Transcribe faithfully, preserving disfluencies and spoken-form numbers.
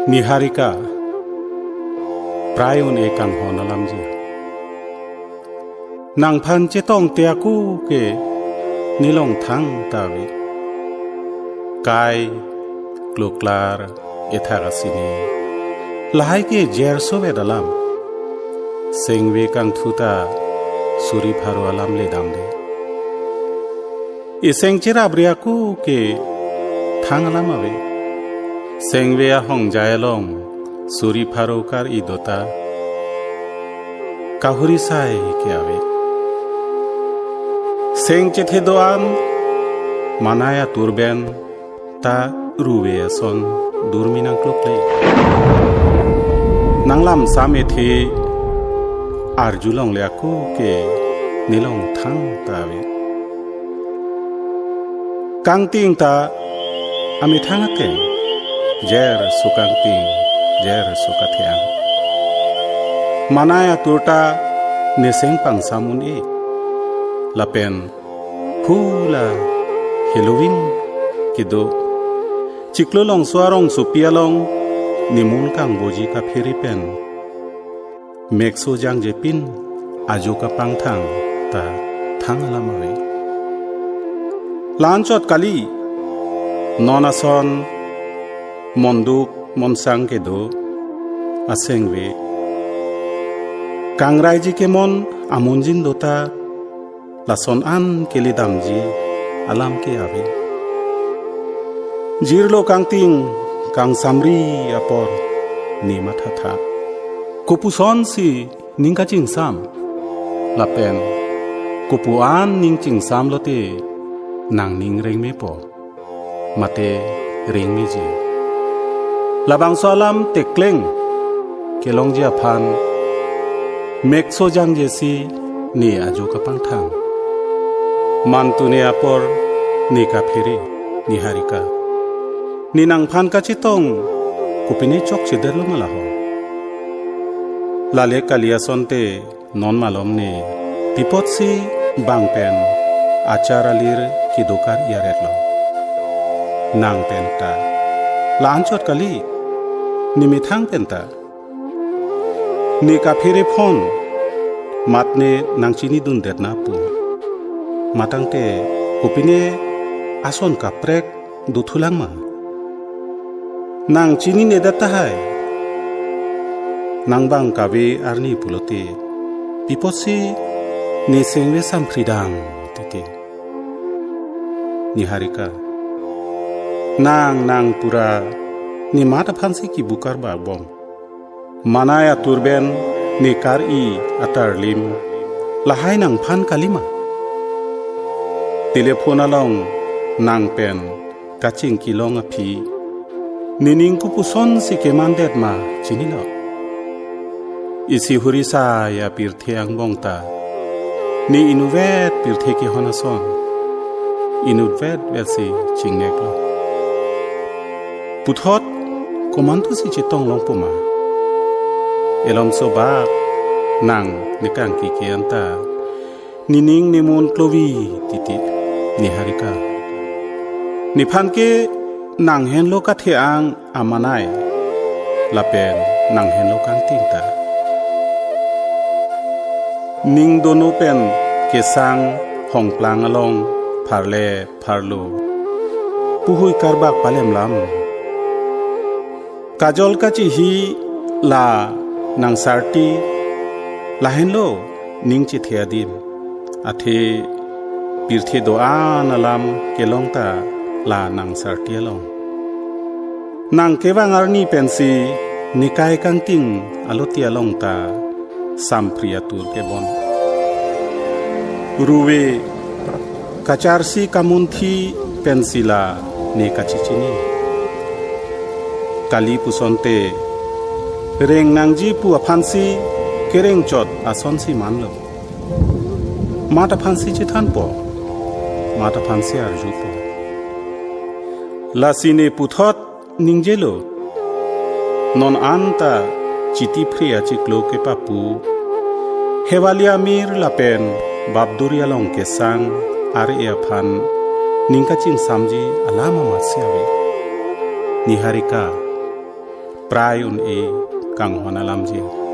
Niharika, prai un-e kanghon alamji. Nangphan chetongte ako ke nelong thang ta ave. Kai, kloklar, ethak asini, lahai ke jerso vet alam. Sengve kangthu ta suri pharo alam le damde. Iseng cherap re ako ke thang alam ave. Sengve ahongjai along suri pharo kar-i do ta kahuri sai ke ave. Seng chethe do-an manai atur ben ta ruve ason durmi nangklokle. Nanglam sam ethe arjulongle ako ke nelong thang ta ave. Kangting ta amethang ateng, jerso kangting, jerso katheng. Manai atur ta neseng pangsam un-e. Lapen phula heloving kedo. Chiklo longso arongsopi along nemun kangboji kaphere pen mekso jangjepin ajo kapangthang ta thang alam ave. La-anchot kali, non ason monduk monsang kedo asengve. Kangraiji kemon amonjin do ta lason an kele damji alam ke ave. Jirlo kangting kangsamri apor ne mathatha. Kopusonsi ning kachingsam. Lapen kopu an ning chingsam lote nangning rengmepo. Mate rengmeji. Labangso alam tekleng kelongji aphan mekso jangjesi ne ajo kapangthang. Mantu ne apor ne kaphere, Niharika. Ne nangphan kachetong kopine chokchedetlo ma laho. Lale kali asonte non malom ne pi apotsi bang pen achar alir kedo kar-i aretlo. Nang penta la-anchot kali, ne methang penta. Ne kaphere phon mat ne nangchinidundet na pu. Matangte kopine ason kaprek dothulang ma? Nangchininedet tahai. Nang bang kave arni pulote pi apotsi ne sengve samphridang titi. Niharika, nang nang pura ne mat aphansi kibu karbak bom. Manai atur ben ne kar-i atarlim lahai nangphan kalima? Telephone along nang pen kachingkilong aphi nening kopusonsi kemandet ma chinilo. Isi huri sai apirthe angbong ta ne inutvet pirthe kehon ason inutvet vetsi chingneklo. Puthot komantusi chetong longpo ma? Elomso bak nang ne kangki ke-en ta nening nemun klovi titi, Niharika. Nephan ke nang henlo kathe-ang amanai lapen nang henlo kangting ta. Ning dono pen kesang hongplang along pharle pharlo puhui karbak palem lam. Kajol kachihi la nangsarti lahenlo ning chethe adim. Athe pirthe do-an alam kelong ta la nangsarti along. Nang kevang arni pensi nekai kangting aloti along ta samphri atur kebon. Ruve kacharsi kamunthi pensi la ne kachichini. Kali pusonte reng nangji pu aphansi kerengchot asonsi manlo. Mat aphansi chethanpo, mat aphansi arjupo. Lasi ne puthot ningjelo. Non anta Chitiphre achiklo kepapu Hewali Amir lapen Babduri along kesang are aphan ning kachingsamji alam amatsi ave. Niharika, prai un-e kanghon alamjir.